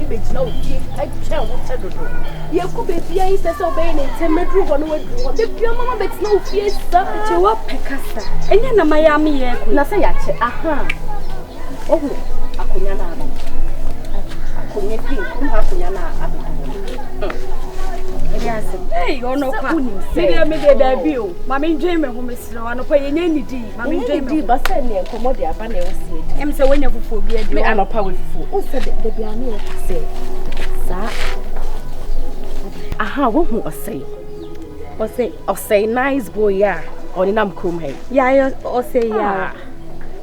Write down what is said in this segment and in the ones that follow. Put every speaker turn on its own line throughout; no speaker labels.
bɛgyina wo fie twɛn wo kyɛ dodo. Yɛkɔ baabi a yi sɛ sɛ wobɛyɛ ne ntɛm mɛduru hɔ na waduru hɔ. Da bia mama bɛtena wo fie sa.
Kyɛ woapɛ kasa. Ɛnyɛ na mayɛ ameyɛ kɔ.
Na sɛ yɛakyɛ aha. Wohu akonnwa no aba. Akonnwa bi kurom ha akonnwa no aba.
Ɛyɛ asɛm. Ei, ɔno kwa.
Wonim sɛ.
Medeɛ medeɛ daabi o. Ma mendwen me ho mesrɛ wo anɔpa yɛnyɛ nnidi. Ma mendwen me
Di
ho.
ba sɛ neɛ nkɔmmɔ de aba na ɛwɔ sɛ yɛdi.
Ɛm sɛ woanya fufuo bi adi.
Me anɔpa wɔ fufuo. Wo sɛ da bia ne yɛka sɛ saa. Aha, wohu ɔsɛe.
Ɔsɛ
Ɔsɛe nice boy a ɔnenam kurom ha yi.
yɛayɛ ɔsɛ yɛ
Ah,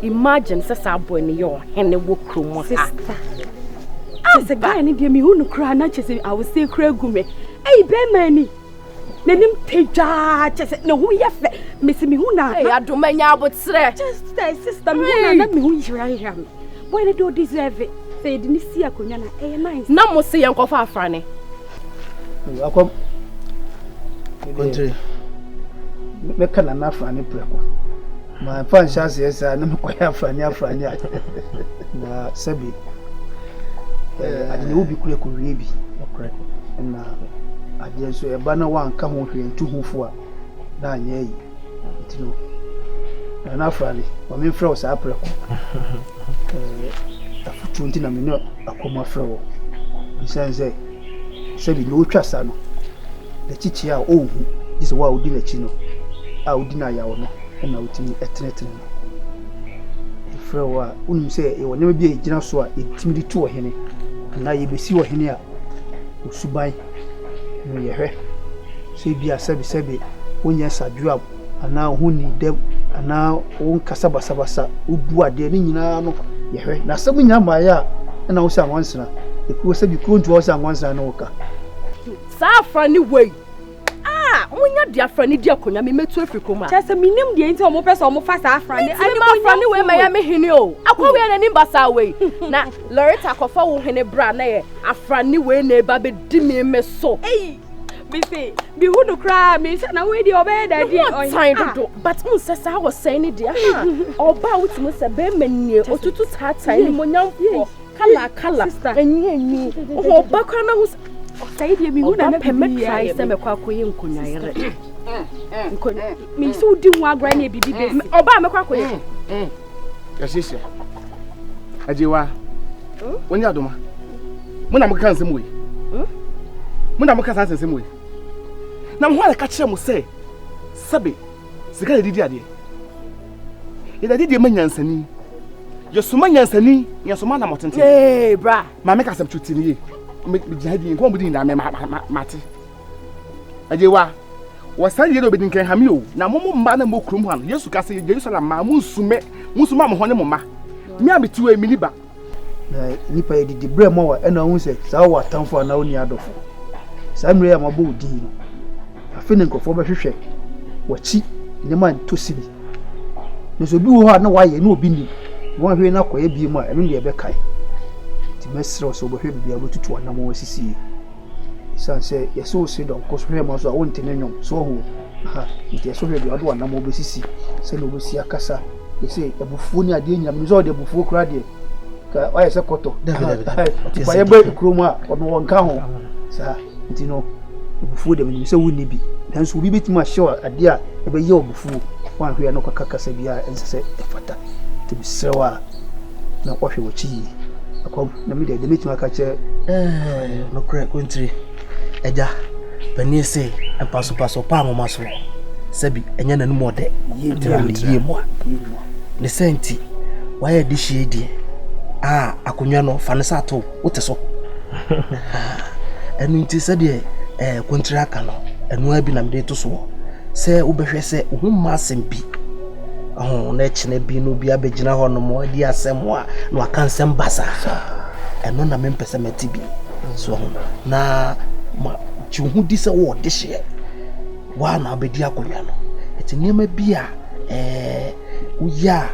imagine sɛ saa boy no yɛ ɔhene wɔ kurom ha.
Sister. Kyɛ sɛ guy no deɛ mehu no koraa na kyɛ sɛ awosɛ kora gu me. Ei, bɛrima ni. N'anim te dwaa kyɛ sɛ ne ho yɛ fɛ. Mesi mehu na.
Hey, adoma nya abotrɛ.
Sister, sister, mehu na na mehu yerayera me. Boy no deɛ ɔdeserve it. Sɛ yɛde ne si akonnwa no a, ɛyɛ nice.
Na mo se yɛnkɔfa afrane.
Akɔm.
Kontire.
Mɛka nana afrane prɛko. Ma mfa nhyɛ aseɛ saa na mekɔyɛ afrane afrane a na sɛbi ade na ɛwɔ bi kura kɔwie bi. Na adeɛ nso ɛba na wanka ho hwee ntu ho fo a na anyɛ ayi. Nti no nana afrane ma memfrɛ wo saa prɛko. Afotuo nti na me ne akɔm afrɛ wo. Ɛsiane sɛ sɛbi na ɔtwa sa no n'akyi kyea a ɔnhu gye sɛ wo a wodi n'akyi no a wodi no ayaw no ɛna wotumi ɛtenetene no. Ɛfrɛ wo a wonim sɛ yɛwɔ nneɛma bi a yɛgyina so a yɛtumi de tu ɔhene anaa yɛbɛsi ɔhene a osuban no yɛhwɛ sɛ bi a sɛbesɛbe wonyɛ sadweam anaa wo ho nni dɛm anaa wonkasa basabasa wobu adeɛ ne nyinaa no yɛhwɛ na asɛm nyinaa maayɛ a ɛna wo sɛ anwansena ɛkuo sɛbi kuro ntoa wo sɛ anwansena ne wo ka.
Saa afrane wei. Ah, monya de afrane di akonnwa me mɛtu afiri kurom ha.
Kyɛ sɛ menim deɛ nti a ɔmopɛ sɛ ɔmofa saa afrane.
Mentumi ma afrane wei ma yɛ me hene o. Akɔ wei n'anim basaa wei. Na Loretta kɔfa wo hene bra na yɛ afrane wei na ɛba bɛdi me me so.
Ei, mese mehu no koraa menhyɛ na wei deɛ ɔbɛyɛ dɛ
Ne ho ɔtan dodo but n sɛ saa ɔsɛn ne deɛ ha ɔba a wotumi sɛ bɛrima nie otutu taatan ne monyamfoɔ kala kala enyi enyi ɔhɔ ɔba koraa na ho sɛ
Ɔsɛe deɛ mehu na
ɔba
na
pɛ
biribi
mɛtrae
yɛ
sɛ
me.
mɛkɔ akɔyɛ nkonnwayere nkonnwa
Me sɛ wodi ho agorɔ ne biribi bɛsi.
ɔba a mɛkɔ akɔyɛ.
Yɛhyehyɛ. Agyewa. Wo ne adoma. Mo na moka nsɛm wei. Mo na moka saa nsɛm wei. Na mo ho a ka kyerɛ mo sɛ sɛbe sika yɛ didi adeɛ. Yɛde adidie ma nyansani. Yɛsoma nyansani, yɛsoma anamɔtenten.
Ee bra.
Maame ka asɛm tuti ne yie. Me gyina ha di nkɔmɔ bi di nyinaa mɛ ma ma mate. Agyewa. Wɔsan yie na obedi nkɛn hame o. Na mo mo mma na mo kurom ha no. Yesu ka sɛ Jerusalem mmaa mo nsume, mo nsuma mo ho ne mo mma. Me a mete wei me ni ba.
Na nipa yɛdidi berɛ ma wa ɛna wohu sɛ saa wɔ atamfo anaa wonni adɔfo. Saa mmerɛ yi a mabɔ wo din no, afei na nkurɔfoɔ bɛhwehwɛ w'akyi nneɛma ntɔ si bi. Na sɛ obi wɔ hɔ a na wayɛ na obi nim na wahwɛ na akɔyɛ bie mu a ɛno deɛ ɛbɛkae. Nti mɛsrɛ wo sɛ wobɛhwɛ biribi a wobɛtutu anammɔn asisi yie. Ɛsiane sɛ yɛsɛ wo se dɔnkɔ so hwɛ ma so a wonte ne nnwom so ɔho ha nti ɛsɛ hwɛ deɛ wode w'anammɔn bɛsisi sɛnea wobɛsi akasa yɛsɛ abufuo ne adeɛ nyina menim sɛ ɔde abufuo koraa deɛ ka wayɛ sɛ kɔtɔ nti kwa yɛbɛ kurom a ɔno wɔnka ho saa nti no abufuo deɛ menim sɛ wonni bi nanso obi bɛtumi ahyɛ wo adeɛ a ɛbɛyɛ wo abufuo woanhwɛ a na ɔkaka kasa bi a ɛnsɛ sɛ ɛfata nti mesrɛ wo a na woahwɛ w'akyi yie akɔm na medeɛ deɛ mɛtumi aka kyerɛ.
Nokorɛ Kontire, agya panin se mpasompaso pa nwoma so sɛbi ɛnyɛ n'anum ɔdɛ tena ne yie mu a ne sɛ nti wayɛ de hyie deɛ a akonnwa no fa ne sɛ ato wote so ɛno nti sɛdeɛ Kontire aka no ɛno ara bi na mede to soɔ sɛ wobɛhwɛ sɛ wo ho mma asɛm bi ho na ɛkyena bi no bi abɛgyina hɔ nom adi asɛm a na waka nsɛm basaa ɛno na mempɛ sɛ mɛte bi so ho na ma gye wo ho di sɛ wowɔ dehyeɛ waa na wobɛdi akonnwa no ɛti nneɛma bi a woyɛ a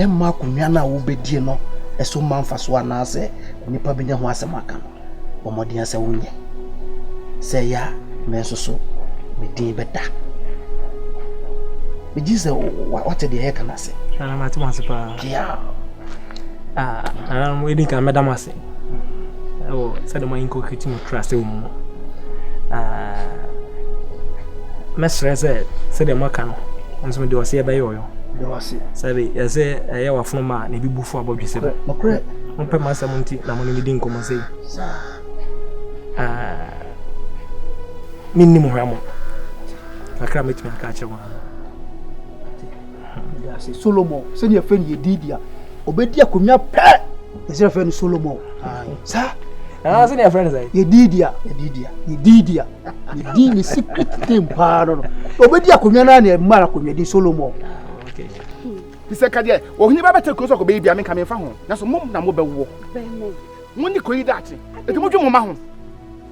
ɛmma akonnwa no a wobɛdie no ɛso mma mfasoɔ anaasɛ nnipa bɛnya ho asɛm aka no bɔ mmɔden sɛ wonyɛ sɛ ɛyɛ a me nso so me din bɛda megye sɛ wate deɛ yɛka no ase.
Nana mate mo ase paa.
Yeah.
Ah, nana mo edi kan mɛda mo ase. wɔ sɛdeɛ mo inculcate mo trust wɔ mu no. Mɛsrɛ sɛ sɛdeɛ moaka no nso mede ɔseɛ bɛyɛ ɔyɔ. Sɛbe yɛsɛ ɛyɛ wafono ma na ebi bu fo abɔdwesɛ mu. Mompɛ m'asɛm nti na mo ne me di nkɔmmɔ sei. Menni mo hwammɔ. Kakra mɛtumi aka akyerɛ mo ano.
Solomon sɛdeɛ fɛ no yɛ didi a ɔbɛdi akonnwa pɛ ɛsɛ fɛ no Solomon saa
ah, sɛdeɛ fɛ no sɛ
yɛ didi a yɛ didi a ne din ne secret name paa no no ɔbɛdi akonnwa no a na ɛma akonnwa din Solomon
ah, sɛ ka deɛ ɔhene ba bɛtɛ kuro sɛ ɔkɔbɛyɛ bia menka memfa ho nanso mo na mobɛwoɔ mo ne kuro yi daakye ɛti modwe mo ma ho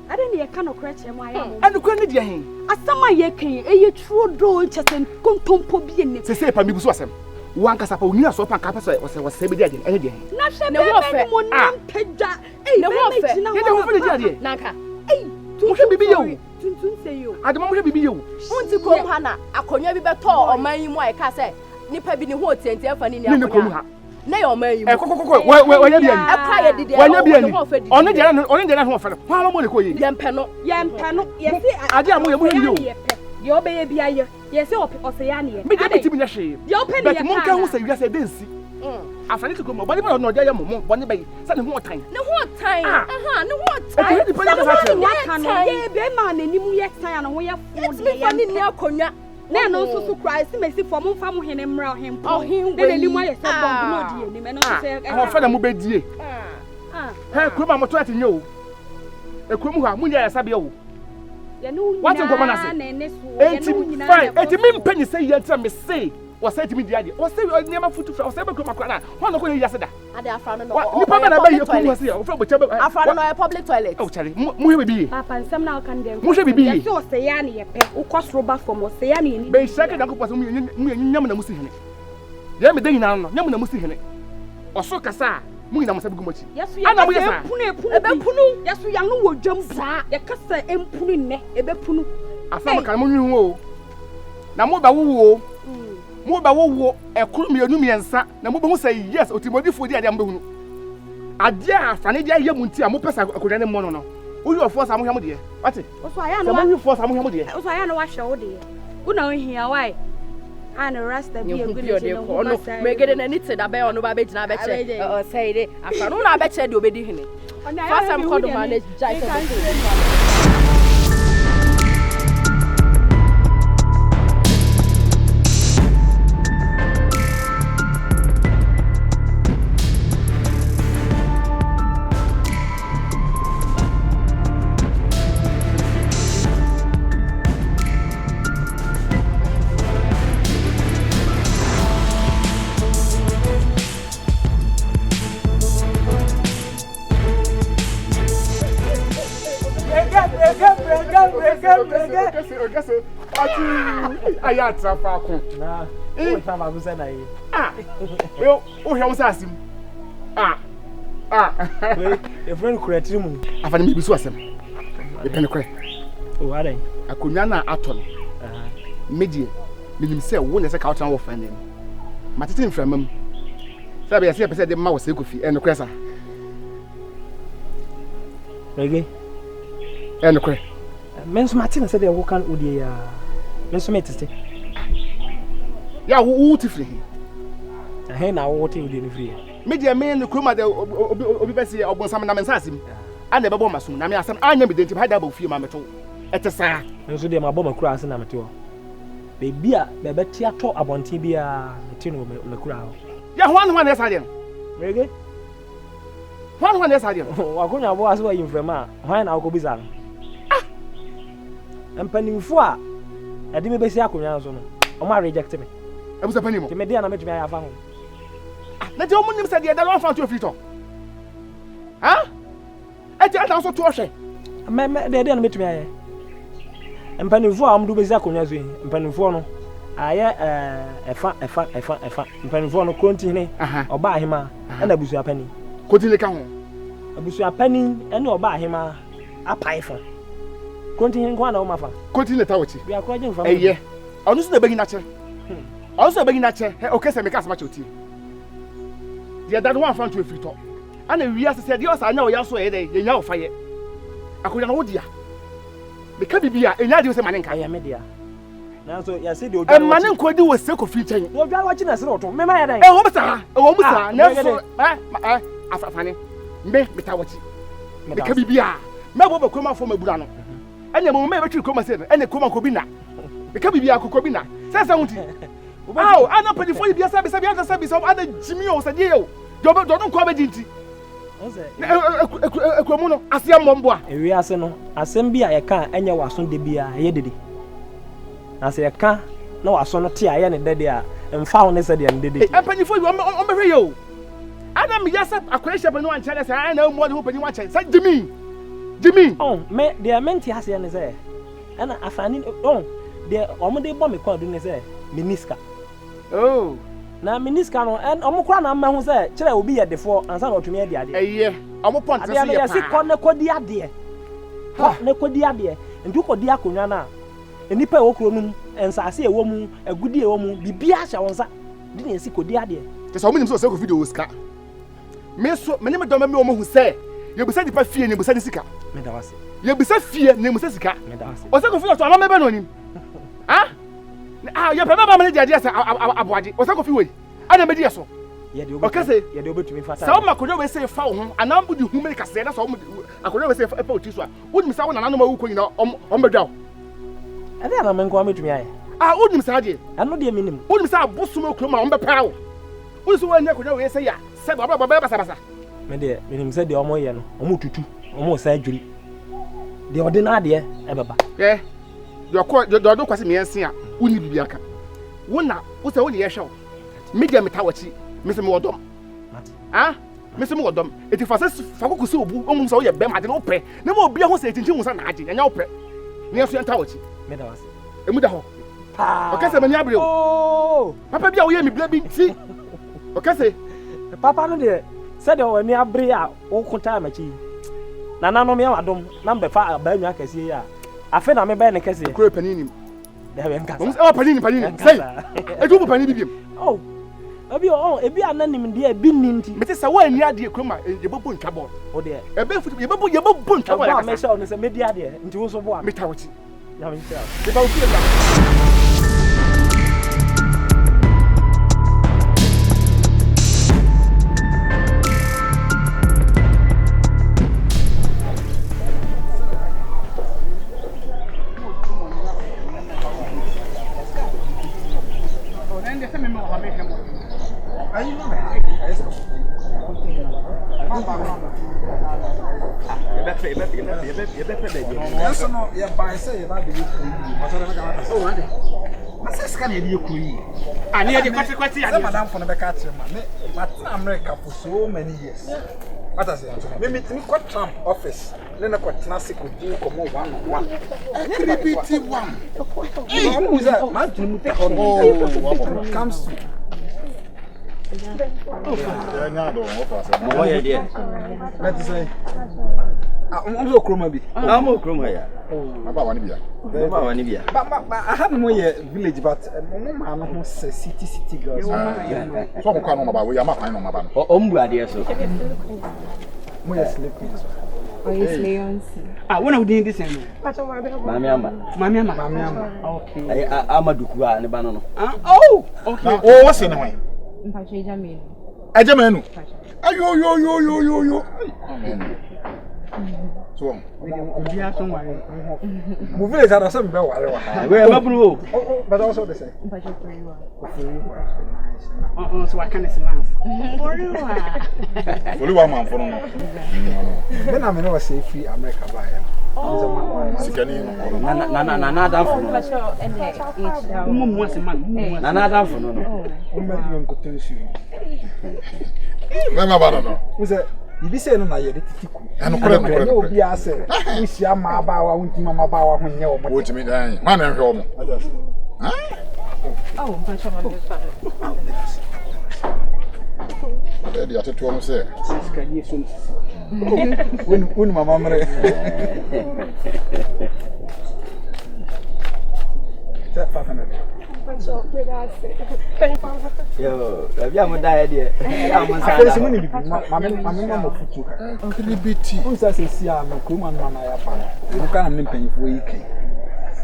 Adɛn na yɛka nokorɛ kyerɛ mo ayɛ mo?
Ɛnokorɛ ne deɛ he?
Asɛm a yɛka yi, ɛyɛ turodoo, kyɛ sɛ nkontompo bi nnim.
Sesei pa mebu so asɛm. Wo ankasa pa, wo nyinasoɔ pa nka apɛ sɛ wɔsɛ wɔsɛe bɛdi adeɛ no, ɛne deɛ he?
Na hwɛ bɛɛma no mu nam tadwa, ei bɛɛma gyina hɔ
na ba,
na
adeɛ.
Nanka.
Ei,
Mohwɛ biribi yɛ o.
Tuntum sɛ yi o.
Adema mohwɛ biribi yɛ o.
Wonte kurom ha na akonnwa bi bɛtɔɔ ɔman yi mu a ɛkaa sɛ nipa bi ne ho otiantia mfa ne nni akonnwa. Ne yɛ ɔman yi mu.
Ɛkɔkɔkɔkɔ wɔnyɛ bi ani.
Ɛkɔ ayɛ didi
wɔnyɛ bi ani. Ɔne deɛ na ɔne deɛ na ho ɔfɛ no. Hɔn ama mo ne kɔ yie.
Yɛmpɛ no.
Yɛmpɛ no. Yɛsi
ade a mo yɛ mo yɛ yie o.
Deɛ ɔbɛyɛ bi ayɛ. Yɛsi ɔsɛ yɛ aneɛ.
Mi deɛ mi ti mi nyɛ hwee.
Deɛ ɔpɛ ne yɛ
paa. Bɛt mo nka ho sɛ wiase ɛdɛ nsi. Afra ne ti kurom ɔbɔne bɛ na ɔde ayɛ mo mo bɔne bɛyi sɛ ne ho ɔtan.
Ne ho ɔtan. Ne ho ɔtan.
Ɛti nipa ne kasa kyerɛ.
Sɛ waka no yɛ bɛrima a n'anim yɛ tan a ne ho yɛ fo deɛ
yɛmpɛ. Yɛtumi fa ne ni akonnwa.
Na ɛno nso so koraa Esimesifoɔ momfa mo hene mmra ɔhempɔn na n'anim ayɛ sɛ bɔmb na ɔdi anim ɛno nso so ɛka
Ahoɔfɛ na mobɛdie. Hɛ kurom a moto ɛte nyɛ o. Ekurom hɔ a monyɛ ayaresabea o.
Yɛne wo
Wate nkɔmmɔ no
nyinaa
ase?
na ɛne soɔ yɛne
Enti
wo nyinaa
fine.
na ɛkɔ
Enti
soɔ.
mempɛ ne sɛ yie nti na mese wɔsɛ tumi di adeɛ. Wɔsɛ nneɛma futu fra wɔsɛ bɛ kurom akora na hɔn na ɔkɔ ne wiase da.
Ade afra no na
Wa
ɔ-
nipa bɛ
ɔyɛ
na bɛ
public
yɛ kurom
toilet.
ha se yɛ wɔfrɛ bɔkyɛ bɛ.
Afra no na ɔyɛ public toilet.
Oh kyale mo mohwɛ biribi yie.
Papa nsɛm na ɔka no deɛ
Mohwɛ biribi yie.
Yɛse ɔsɛe a na yɛpɛ wokɔ soro ba fam ɔsɛe a na yɛni.
Bɛnhyira ka Nyankopɔn sɛ mo yɛ nyam na mo si hene. Deɛ meda nyinaa no nyam na mo si hene. Ɔsoro kasa a mo nyinaa mo nsa bɛgu mo akyi.
Yɛso
Ana
yɛka
moyɛ
sɛ
saa?
ɛmpunu ɛpunu bi.
Ɛbɛpunu.
Yɛso yɛano wɔ dwam bi. Yɛka sɛ ɛmpunu nnɛ ɛbɛpunu.
Asɛm a moka no monwene ho o. Na mobɛwowo o. Mobɛwowo ɛkoro mmienu mmiɛnsa na mobɛhu sɛ yes otirimɔdifoɔ di adeɛ a mobɛhunu. Adeɛ a afrane de ayɛ mo nti a mopɛ sɛ akonnwa no mmɔ no no, woyi ɔfoɔ saa mohwɛ mo deɛ. Wate? Sɛ moyi foɔ saa mohwɛ mo deɛ.
Wosɔ ayɛ na wahwɛ wo deɛ. Wo na wohia wae. A ne rasta bi egu ne ti ne ho basa.
Megede n'ani te da bɛyɛ ɔno ba bɛgyina abɛkyerɛ ɔsɛe de afra no na abɛkyerɛ deɛ ɔbɛdi hene. Fa asɛm kɔ do ma ne gyae sɛ ɔbɛdi.
Ayɛ atra faako. Wohwɛ wo saase mu. Ah. Ah.
Yɛfrɛ no kura tiri mu.
Afa ne miribi so asɛm. Mepɛ no korɛ.
O adɛn?
Akonnwa no a atɔ no. Me deɛ, menim sɛ wo na ɛsɛ ka wotena wɔ fa no mu. Matete mframa mu. Sɛ ɛbɛyɛ sɛ yɛpɛ sɛ yɛde ma wɔ sɛ kofi. Ɛnokorɛ saa.
Rege.
Ɛnokorɛ.
Me nso mate no sɛdeɛ woka wo deɛ yi ara. Me nso metete.
Yɛ a wo te firi he?
Ɛhe na wo te wo deɛ no firi he?
Me deɛ me no kurom a deɛ obi obi bɛsi yɛ ɔbonsam nam nsaase mu ana ɛbɛbɔ ma som na me asɛm anyɛ me de nti ha da aba ofie ma meto ɛte saa.
Me nso deɛ mabɔ m'akura ase na mete hɔ. Baabi a bɛbɛte atɔ abɔnten biara mete no wɔ m'akura hɔ.
Yɛ hwan ne hwan na ɛyɛ saa deɛ no?
Merege.
Hwan ne hwan na ɛyɛ saa deɛ no?
W'akonnwa bɔ ase wayi mframa a, hwan na wokɔbisa no?
Ah!
Mpanimfoɔ a ɛde me bɛsi akonnwa no so no, wɔn a reject me.
Abusa panin mu.
Nti me deɛ na mɛtumi ayɛ afa ho.
Ah, na deɛ wɔn nim sɛ deɛ ɛda no wɔn afa nto afiri tɔ. Ah! Ɛti ɛna nso toɔ hwɛ.
Mɛ mɛ deɛ deɛ na mɛtumi ayɛ. Mpanimfoɔ a wɔde bɛsi akonnwa so yi, mpanimfoɔ no ayɛ ɛɛ ɛfa ɛfa ɛfa ɛfa. Mpanimfoɔ no kurontihene, ɔbaa ahemaa, ɛna abusuapanin.
Kurontihene ka ho.
Abusuapanin ɛne ɔbaa ahemaa apae fa. Kurontihene nko ara na wɔma fa.
Kurontihene na ɛta wɔ akyi.
Biakoro agye nfa.
Ɛyɛ. Ɔno nso na ɛbɛnyina kyɛ. Ɔno nso na ɛbɛnyina kyɛ. Ɛ okɛ sɛ meka asɛm akyɛ otie. Deɛ da no wɔamfa nto afiri tɔ. Ana wiase sɛ deɛ ɔsa anya ɔya so ɛyɛ dɛ yɛnya ɔfa yɛ. Akonnwa no wo dea. Meka biribi a ɛnya adeɛ sɛ ma ne nka.
Ɛyɛ me dea. Nanso yɛse deɛ odware
Ɛma ne nkɔ di wɔ se kofi nkyɛn.
Deɛ odware wakyi na ɛsere ɔto. Mema yɛ dɛn?
Ɛwɔ mu saa, ɛwɔ mu saa.
Ah,
Nanso ɛ ɛ afane me meta wakyi. Meka biribi a mɛbɔ bɛ kurom afɔ mabura no. Ɛna mmom mɛ bɛtwi kurom ase no ɛna kurom akɔ bi na. Meka biribi a kɔkɔ bi na. Sɛ sɛ ho nti. Aw, ana mpanyinfoɔ yi bi asa bisa bi asa bisa ana gyimi o sɛ deɛ yɛ o. Deɛ ɔbɛ deɛ ɔno nkɔ abɛgye nti. Na ekura mu no aseɛ mmɔ mboa.
Ewiase no, asɛm bi a yɛka a ɛnyɛ w'aso dɛ biara, ɛyɛ dede. Na sɛ yɛka na w'aso no te a ɛyɛ ne dɛ deɛ a, mfa ho ne sɛdeɛ ne dede teɛ.
Mpanyinfoɔ yi wɔn wɔn bɛhwɛ yɛ o. Ana meyɛ sɛ akɔyɛ hyɛ panyin wankyɛn dɛ sɛ ɛna emu ɔde ho panyin wankyɛn sɛ gyimi gyimi.
Oh, me deɛ mente aseɛ ne sɛ ɛna afani oh deɛ wɔn de bɔ me kɔn adu ne sɛ menni sika.
Oh.
Na menni sika no, ɛn, wɔn koraa na ama mahu sɛ kyerɛ obi yɛ defoɔ ansa na ɔtumi adi adeɛ.
Ɛyɛ, wɔn pɔn tena
Adeɛ
so
no
yɛ
yɛse
paa.
kɔ na kɔdi adeɛ. Kɔ na kɔdi adeɛ. Nti wokɔdi akonnwa no a, nnipa a ɛwɔ kuro no mu, nsaase a ɛwɔ mu, agudeɛ a ɛwɔ mu, biribiara hyɛ wo nsa. De na yɛse kɔdi adeɛ.
Kyerɛ sɛ wɔn nim sɛ Osei Kofi deɛ ɔwɔ sika. Me nso, me ne me dɔm bɛma wɔn ahu sɛ yɛbisa nipa fie na yɛbisa ne sika.
Meda wo ase.
Yɛbisa fie na yɛmmisa sika.
Meda wo ase.
Osei Kofi deɛ ɔtɔ amammerɛ bɛn na ɔnim? Ah! Ah, yɛpɛ bɛba ma ne deɛ adeɛ sɛ aboagye. Ɔsɛ kofi wei. Ana mɛdi yɛ so. Ɔka sɛ, sɛ woma akonnwa wei sɛ fa wo ho anaa wode hu mene kaseɛ na sɛ akonnwa wei sɛ fa wo ti so a, wonim sɛ wo nananom a wokɔ nyina ɔm bɛdwa wo.
Ɛdeɛ na me nkoa mɛtumi ayɛ.
Ah, wonim saa deɛ.
Ɛno deɛ menim.
Wonim sɛ abosom akurom a ɔmbɛpaa wo. Wonim sɛ woanya akonnwa wei sɛ yɛ a, sɛ wabrabɔ bɛyɛ basabasa.
Me deɛ menim sɛ deɛ ɔmo yɛ no, ɔmo tutu, ɔmo san adwiri. Deɛ ɔde n'adeɛ ɛbɛba.
Hwɛ, deɛ ɔkɔ deɛ ɔde kwasi mmiɛnsa a wonni biribi aka wo na wo sɛ wo ne yɛhwɛ wo me deɛ meta w'akyi me sɛ mewɔ dɔm ah me sɛ mewɔ dɔm eti fa sɛ fa koko sɛ obu ohun sɛ woyɛ bɛrima ade no wopɛ na ma obi ahu sɛ ekyinkyin wo nsa na agye ɛnyɛ wopɛ ne yɛn so yɛnta w'akyi emu da hɔ ɔka sɛ m'ani abere o
oh!
papa bi a woyɛ me bere bi nti ɔka sɛ
papa no deɛ sɛdeɛ w'ani abere a woko taa m'akyi yi nananom yɛ w'adom na mbɛfa abaa nwa kɛseɛ yi a Afe na mebɛyɛ ne kɛseɛ.
Kuro panin nim.
Dɛbɛ nkasa.
Wɔn sɛ ɛwɔ panin nim panin nim. Sɛyi. Etu bu panin bi biem.
Oh. Ebi oh ebi a na nim deɛ ebi ni nti.
Mete sɛ wɔn ani adeɛ kurom a yɛbɛbɔ ntwa bɔɔl.
O deɛ.
Ebe futu yɛbɛbɔ yɛbɛbɔ ntwa bɔɔl.
Ɛbɔ a mɛhyɛ ɔno sɛ medi adeɛ nti wo nso boa.
Meta wɔkyi.
Nyame nhyira wo.
Meba wo fie bra.
Nanso no yɛbae sɛ yɛba abɛyɛ kuro yie. Na sɛ sika na yɛde yɛ kuro yie. Sɛ madamfo no bɛka akyerɛ ma me matena America for so many years. Wata sɛ me metumi kɔ Trump office ne no kɔtena ase kɔdi nkɔmmɔ one on one.
Kiribiti one.
Ɔmo hu sɛ m'adwene mu da hɔ no. It comes to
Ɔyɛ deɛ.
Na te sɛ ɔmo sɛ kuroma bi.
Na ɔmo kurom ha ya.
Abaawa ne bia.
Abaawa ne bia.
Ba ba ba aha no mo yɛ village but ɔmo maa no ho sɛ city city girls.
So ɔmo kɔ ano ɔmo ba wei ama kwan na ɔmo aba no.
Ɔmo bu adeɛ so.
Mo yɛ slay queens.
Ɔyɛ slay
Ah, wo na wo din de sɛn no?
Maame Ama.
Maame Ama.
Maame Ama.
Okay.
Ɛyɛ Ama Duku a ne ba no no.
Ah, oh, okay.
Na o wo se ne hwan?
Mpacho Eja Menu.
Eja Menu. Ayo yo yo yo yo yo. So.
Obi aso nware.
Mo village ada sɛ mbɛ ware wɔ ha.
Wei ɛbɛ buru o.
Bɛtɛ ɔsɔ de sɛ.
Mpacho Foriwa.
Foriwa.
Ɔn so waka ne slans.
Foriwa.
Foriwa manfo no no.
Me na me ne ɔsɛ firi America baeɛ no.
Sikani no.
Na na na na adamfo no.
Mo mu ase man. Mo mu ase.
Na na adamfo no no.
Mo mɛ di nkoto nsuo.
Mɛma ba no no.
Mo sɛ biribi sɛ no na yɛde tete ku.
Ɛnokorɛ nokorɛ.
Ɛnyɛ obiara sɛ wohyia mmabaawa wontumi mmabaawa ho nyɛ wɔn.
Wotumi dan. Hwan na nhwɛ wɔn?
Oh, mpacho ma me fa.
Ɛde atetoɔ no sɛ.
Wonim amammerɛ. Sɛ 500.
Yo, baabi a mo da yɛ deɛ, yɛ a mo nsa
da. Afei sɛ mo ni bibi, maame maame ma mo futu kakra.
Kiribiti.
N sɛ sɛ si a no kurom anoma na yɛaba no, mo ka na ne mpanyinfoɔ yi kan.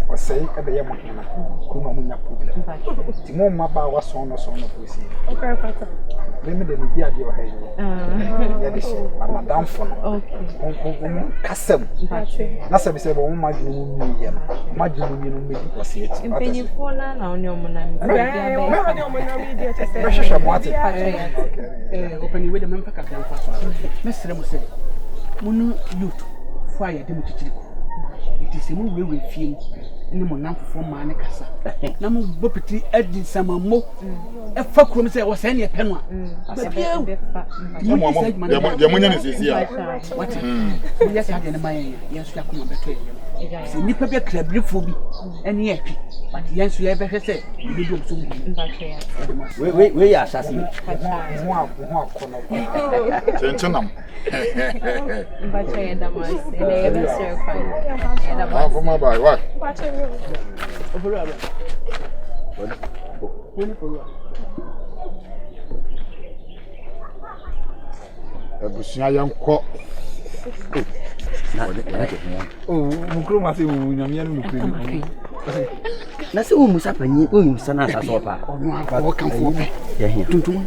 Ɔsɛe ɛbɛyɛ mo hena, kurom a mo nya problem. Ti mo mma ba a wasɔn no sɔn no fo si. Me me de me di adeɛ wɔ ha yi. Yɛ de hyɛ, ma madamfo no. Wɔn kasa mu. Na sɛ bisɛ bɔ wɔn ma adwene mu nwie yɛ no, wɔn adwene mu nwie no wɔn bɛdi ɔsɛe akyi.
Mpanyinfoɔ no na wɔne wɔn nam
Mɛhwehwɛ mo ate.
Ɔpɛni wei de mɛmfa kakra mfa so. Mɛsrɛ mo sɛ mo ne youth fo a yɛde mo kyikyiri kɔ. Nti sɛ mo wurawura fie mu ne mo namfofoɔ mmaa ne kasa na mo bɔ pitiri adi nsamammo ɛfa kurom sɛ wɔsɛe ne ɛpɛ no a baabi awu.
Deɛ monya ne sisi a.
Wate? Moyɛ saa deɛ no ma yɛn a yɛn nso yɛakoma bɛtɔ yɛn yam. Sɛ nnipa bi akrabirifoɔ bi ɛne yɛ twe but yɛn nso yɛbɛhwɛ sɛ yɛbɛdi wɔn so nkonim.
Wei yɛ ahyase yi.
Ho akɔnɔ paa.
Kyenkyenam. Afoma bye why? Abusua yɛn kɔ.
Oh, mo kurom ase wo nyame no nokure ni.
Na sɛ wo musa panyin, wo musa na asase ɔpa.
Ɔno akɔ ɔkanfo ɔpɛ.
Yɛhia.
Tuntum.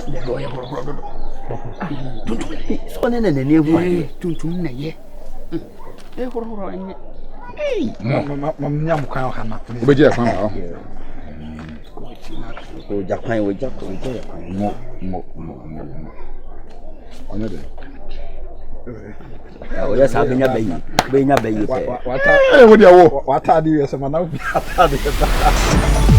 Lɛbɛ ɔyɛ horɔhorɔ dodo. Tuntum.
Sɛ ɔne na n'ani ehu adeɛ.
Tuntum na yɛ. Ee horɔhorɔ ɛnyɛ.
Ma nya mo kwan ɔha na.
Wobɛgye yɛ kwan wɔ hɔ.
Ogya kwan, ogya kwan, ogya yɛ kwan.
Mo, mo, mo, mo, mo. Ɔnyɛ dɛ.
Ɔyɛ saa bɛnya bɛyi, bɛnya bɛyi pɛɛ.
Ee, wo deɛ wo.
W'ataade yɛ sɛ ma na obi ataade yɛ saa.